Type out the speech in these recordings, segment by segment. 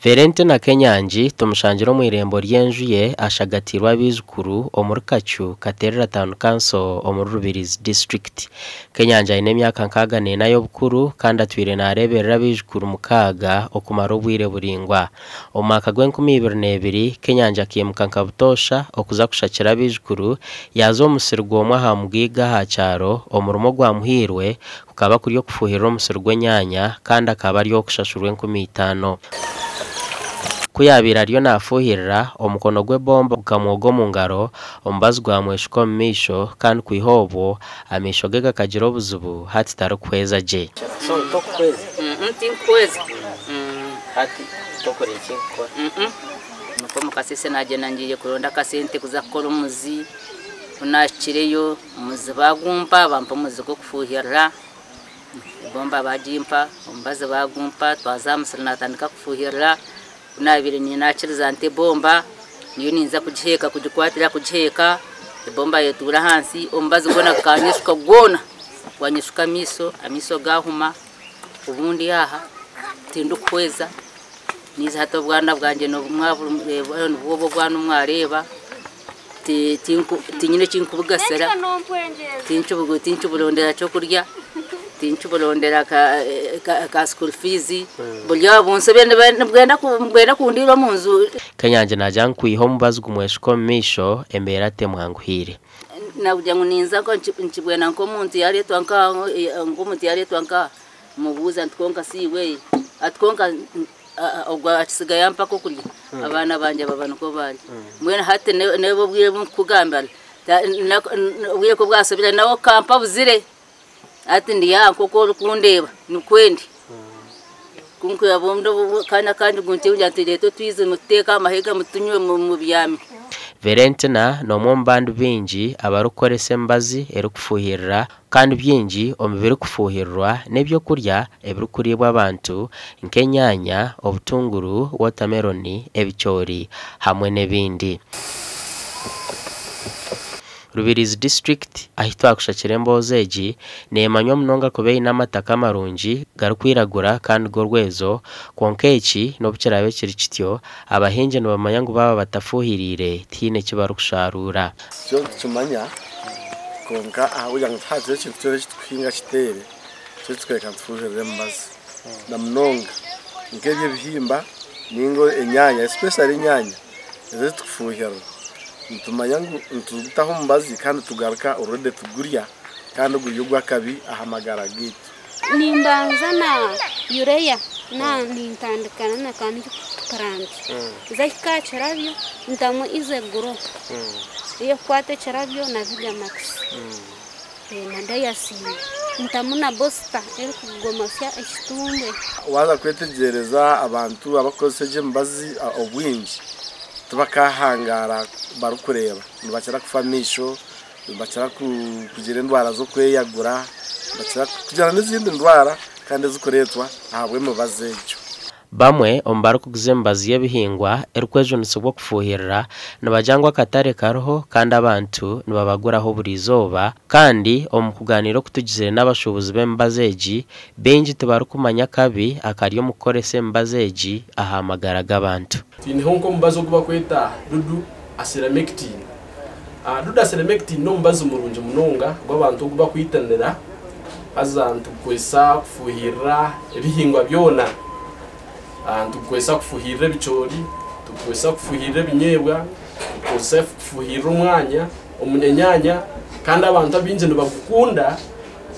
Ferentina Kenyangi tumushangire omu irembo ry'enju ye ashagatiirwe abaijukuru omuri Kacu, Katerera Town Council omuri Rubirizi District. Kenyangi aine emyaka 64 y'obukuru kandi atwire naareeberera abaijukuru mukaaga okumara obwire buraingwa. Omu mwaka gw'enkumibiri n'ebiri, Kenyangi akaimuka nka butoosha okuza kushakira abaijukuru yaaza omu musiri gw'omwe aha mugaiga aha kyaro. Omurimo ogwamuhairwe kukaba kuri okufuuhirira omusiri gw'enyaanya kandi akaba ari ow'okushashurwa 5000. Ku yaabaire ariyo naafuuhirira, omukono gw'ebomba gukamwoga omu ngaro, omubazi gwamweshuka omu maisho kandi kwiha obwo amaisho ge gakagira obuzibu hati tarikuhweza gye. So tokuhweza? Tinkuhweza. Hati tokora eki nkukora? Nikwo mukasese nagyenda ngiire kuronda akasente kuza kukora omuzi. Ku naahikireyo omuzi baagumpa, bampa omuzi gw'okufuuhirira, ebomba baagimpa, omubazi baagumpa, twaza aha musiri naatandika kufuuhirira. Ku naabaire naakiriza nti ebomba niyo ninza kugiheeka kugikwatira kugiheeka, ebomba yetuura ahansi, omubazi gwona gukanyeshuka gwona, gwanyeshuka amaisho, amaisho gaahuma, obundi aha tindikuhweza, niiza hati obwana bwangye nibwo obu obwana obu mwareeba, tinyine eki nkubugasira, tinkiburondera kyokurya, tinkiburondera ka school fees, buri aha bunsobire nibwenda kundiira omu nju. Kenyangi naagira ngu kwiha omubazi gumweshuka omu maisho embeera temwanguhiire. Nakugira ngu ninza nkibwena nk'omuntu yareetwa nkaha, mubuuza nti kwonka si iwe, ati kwonka ogwo akisigayo ampa akokurya, abaana bangye baba nikwo bari. Mbwenu hati n'obu obwire obu nkukugambira, obwire ku bwasobire nawe okampa buzire, hati ndi aha nk'oku orikundeeba nikwo ndi. Ku nkureeba akanya akandi ngira nti reeta otwizi mututeeke aha mahega mutunywe mubyame. Valentina n'omwe omu bandi baingi abarikukoresa emibazi erikufuuhirira kandi bingi omu birikufuuhirirwa n'ebyokurya ebirikuriibwa abantu nk'enyaanya, obutunguru, wotameloni, ebicoori hamwe n'ebindi. Rubirizi District ahi twakushakira emboozi egi neemanywa munonga kuba eine amataka marungi garikwiragura kandi g'orwezo kwonka eki n'obu kiraabe kiri kityo abahingi nibamanya ngu baaba batafuuhiriire tihaine eki barikusharuura. Kyo nitukimanya kwonka ahabw'okugira ngu tihagira ekintu kyona eki turikuhinga kiteere kyo tukareka nitufuuhirira emibazi na munonga nk'ebi ebihimba ninga enyaanya, especially enyaanya ezo ezitukufuuhirira nitumanya ngu nitugutaho omubazi kandi tugaruka already tugurya kandi guri ogw'akabi aha magara gaitu. Nimbanza na urea na nintandika na kantu plant zahika aha kirabyo ntamu Easy Grow ey'okukwata ekirabyo na Vigamax na Diacin, ntamu na Booster erikugomotsya ekitumbwe. Waaza kwetegyereza abantu abarikukozesa egi emibazi obwingi tibakahangaara barikureeba, nibakira kufa amaisho, nibakira kugira endwara z'okweyagura, nibakira kugira n'ezindi ndwara kandi ezikureetwa ahabw'emibazi egyo. Bamwe omu barikuguza emibazi y'ebihingwa erikwejunisibwa okufuuhirira nibagira ngu akatare kariho kandi abantu nibabaguraho buri izooba kandi omu kugaaniira okutugizire n'abashuubuzi b'emibazi egi baingi tibarikumanya akabi akari omu kukoresa emibazi egi aha magara g'abantu. Twineho nk'omubazi ogu bakweta Dudu Asiramectin. Dudu Asiramectin n'omubazi murungi munonga gw'abantu ogu bakwitanira haza nitugukozesa kufuuhirira ebihingwa byona. Nitugukozesa kufuuhirira ebicoori, tugukozesa kufuuhirira ebinyeebwa, tugukozesa kufuuhirira omwanya enyaanya kandi abantu abaingi nibagukunda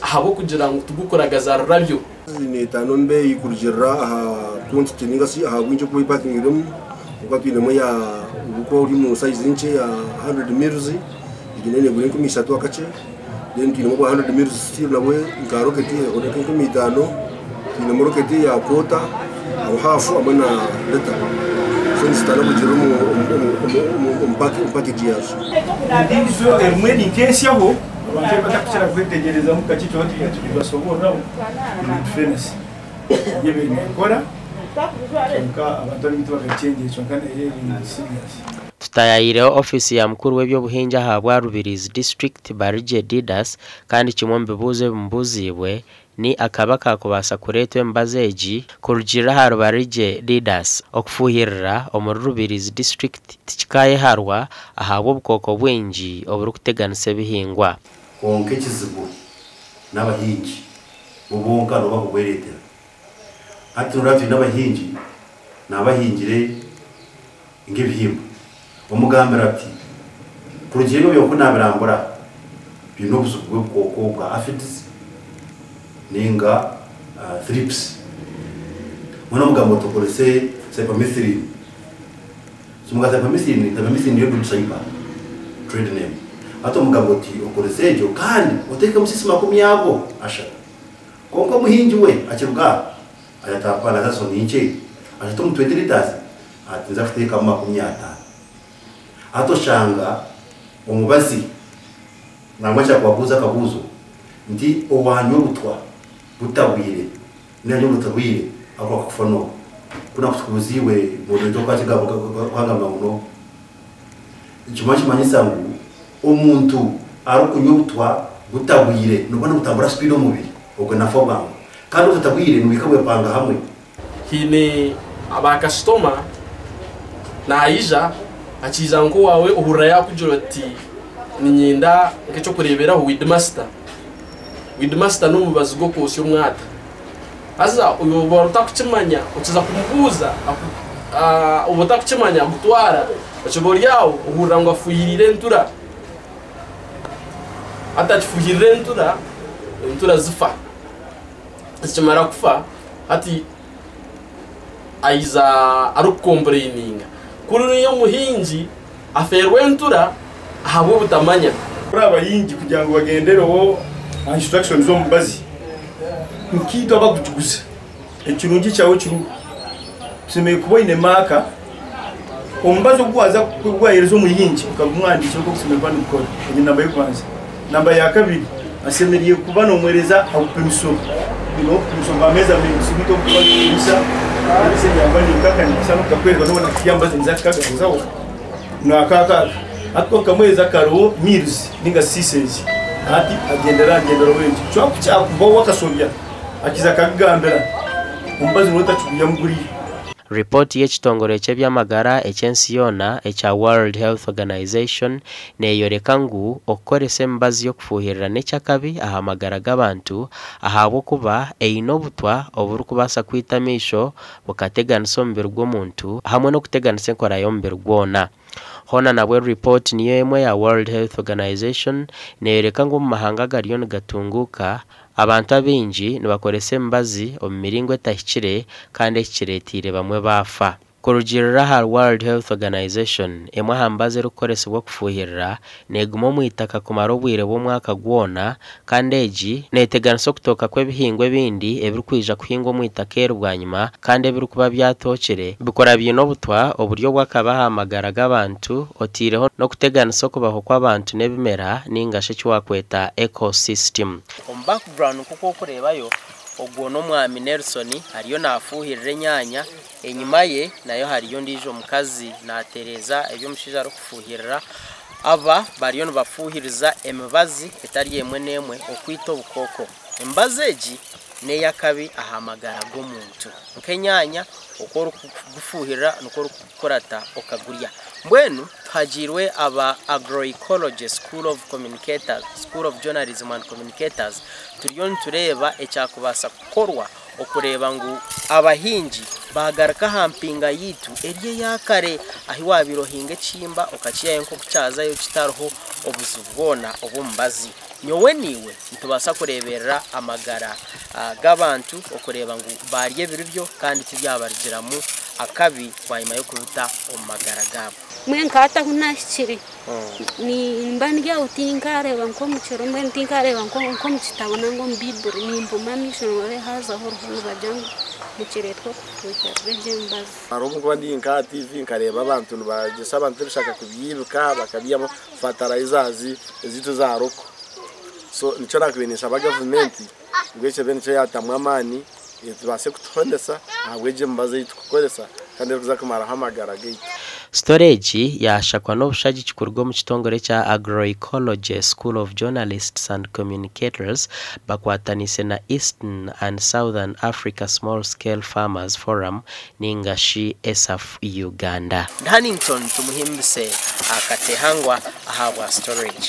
ahabw'okugira ngu tigukuragaza rurabyo. Neetaana omu beeyi kurugiirira aha quantity ninga shi aha bwingi oku epakingirwemu konka twinemu eya obu ori omu sayizi nkye ya 100 mils, egi nayo neegura 3000 akakye, then twinemu obwa 100 mils still nabwe nka rocket egura nka 5000, twinemu rocket ya quarter, hariho half hamwe na litre, so nizitaana kurugiirira omu package yaazo. Endiijo ebimwe eri nk'enshaho abantu ei batarikukira kwetegyerezamu kakye kyonka tugira tugibasoborraho ngu Difenasi yo ebaire neekora kwonka abantu abaingi tibakagikyengire kyonka nayo eri serious. Tutayayireho ofiisi ya mukuru w'ebyobuhingi aha bwa Rubirizi District, Barigye Didas, kandi kimwe omu bibuuzo ebimubuuziibwe Ni akabi akaakubaasa kureetwa emibazi egi kurugiirira ahari Barigye Didas. Okufuuhirira omuri Rubirizi disiturikiti tikikaayeharwa ahabw'obukooko bwingi oburikuteganisa ebihingwa. Kwonka ekizibu n'abahingi bo bonka nibo barikugwereetera. Hati noreeba twine abahingi naaba ahingire nk'ebihimba, omugambira oti kurugiirira ebyo oku naabirambura biine obuzibu bw'obukooko bwa aphids nainga thrips. Mbwenu omugamba oti okorese cypermethrin. So muga cypermethrin, cypermethrin niyo Dudsaipa trade name. Hati omugamba oti okorese egyo kandi oteekemu sisi 30. Kwonka omuhingi we akiruga aha ayataha naaza so ninkye ashatu omu 20 litres ati nza kuteekamu 50. Hati oshanga omubazi nangwa nkyakubabuuza akabuuzo nti owanywa obutwa butabwire nanywa obutabwire akuba kufa noha? Ku nakutukubuuza iwe moderator okakigamba okangamba ngu no. Nikimara nikimanyisa ngu omuntu arikunywa obutwa butabwire nobuba nibutambura speed omu mubiri ogwo nafa bwangu kandi obutabwire nibuhika bwepanga hamwe. Haine aba kasitoma naija akiija nk'owaawe ohurira yaakugira oti niinyenda nk'eky'okureeberaho weedmaster. Weedmaster n'omubazi gw'okwotsya omwata. Haza oba otakukimanya okiza kumubuuza oba otakukimanya agutwara okiba ori aho ohurira ngu afuhirire entura. Hati akifuhirira entura, entura zifa. Zikimara kufa hati aiza arikukompureyininga. Kuri ori omuhingi afeerwa entura ahabw'obutamanya. Kuri abahingi kugira ngu bagendereho aha instructions z'omubazi nkaitwe abakugiguza ekirungi kyawe kiriho tushemereire kuba oine maaka omubazi ogu waza wahereza omuhingi okagumuhandikira oku okushemereire kuba nigukora egyo namba y'okubanza. Namba ya kabiri ashemereire kuba nomuhereza obupimiso obupimiso bwa measurements beitu obu tuba nitupimisa ningamba nokakwereka noba nakakagaruzaho nakaka hati okamuhereza kariho meals ninga cc's hati agyendera aha ngyenderaho egyo kyonka ku kyakubaho akasobya akiza akakugambira omubazi noba otakiguyamu guriya. Ripooti y'ekitongore ky'eby'amagara eky'ensi yoona ekya World Health Organization neeyoreka ngu okukoresa emibazi y'okufuuhirira n'eky'akabi aha magara g'abantu ahabw'okuba eine obutwa oburikubaasa kwita amaisho, bukateganisa omubiri gw'omuntu hamwe n'okuteganisa enkora y'omubiri gwona. Hoona nabwo ripooti niyo emwe eya World Health Organization neeyoreka ngu omu mahanga agariyo nigatunguuka, abantu abaingi nibakoresa emibazi omu miringo etahikire kandi eki kireeteire bamwe baafa. Kurugiirira ahari World Health Organization, emwe aha mibazi erikukoresibwa okufuuhirira neeguma omu itaka kumara obwire bw'omwaka gwona kandi egi neeteganisa okutooka kw'ebihingwa ebindi ebirikwija kuhingwa omu itaka eri bwanyima kandi ebirikuba byatookire bikura biine obutwa oburi obw'akabi aha magara g'abantu otaireho n'okuteganisa okubaho kw'abantu n'ebimera ninga shi eki waakweta ecosystem. Omu background nk'oku orikureebayo ogwo n'omwami Nelson ariyo naafuuhirira enyaanya. Enyima ye nayo hariyo ondiijo mukazi naatereeza ebi omushaija arikufuuhirira. Aba bariyo nibafuuhiriza emibazi etari emwe n'emwe okwita obukooko. Emibazi egi n'ey'akabi aha magara g'omuntu. Nk'enyaanya oku orikugufuuhirira nikwo orikugukurata okagurya. Mbwenu tuhagiirwe aba Agroecology School of Communicators, School of Journalism and Communicators turiyo nitureeba ekyakubaasa kukorwa okureeba ngu abahingi baagaruka aha mpinga yaitu eri eya kare ahi waabaire ohinga ekihimba okakiihayo nk'oku kyazayo kitariho obuzibu bwona obw'omubazi. Nyowe naiwe nitubaasa kureeberera amagara g'abantu okureeba ngu baarya ebiri byo kandi tibyabarugiramu akabi bwanyima y'okubita omu magara gaabo. Mbwenu nkahati ahu naahikire nimba ndi aho tinkareeba nk'omu kiro mbwenu tinkareeba nk'omu kitabo nari omu Baiburi nimpuma amaisho noreeba haazaho oruho nibagira ngu nikireetwa okufuuhirira egyo emibazi. Hariho obu nkuba ndi nk'aha TV nkareeba abantu nibagyesa abantu ebishaka kubyibika bakabyihamu fertilizers ezaitu eza local. So nikyo nakubaire ninshaba gavumenti ngu ekyo ebe nikyo yatamu amaani etubaase kutuhonesa ahabw'egyo emibazi ei tukukoresa kandi erikuza kumaraho amagara gaitu. Sitora egi yashakwa n'obushagiki kuruga omu kitongore kya Agroecology School of Journalists and Communicators bakwatanise na Eastern and Southern Africa Small Scale Farmers Forum ninga shi ESAF Uganda. Hannington Tumuhimbise akatehangwa ahabwa storage.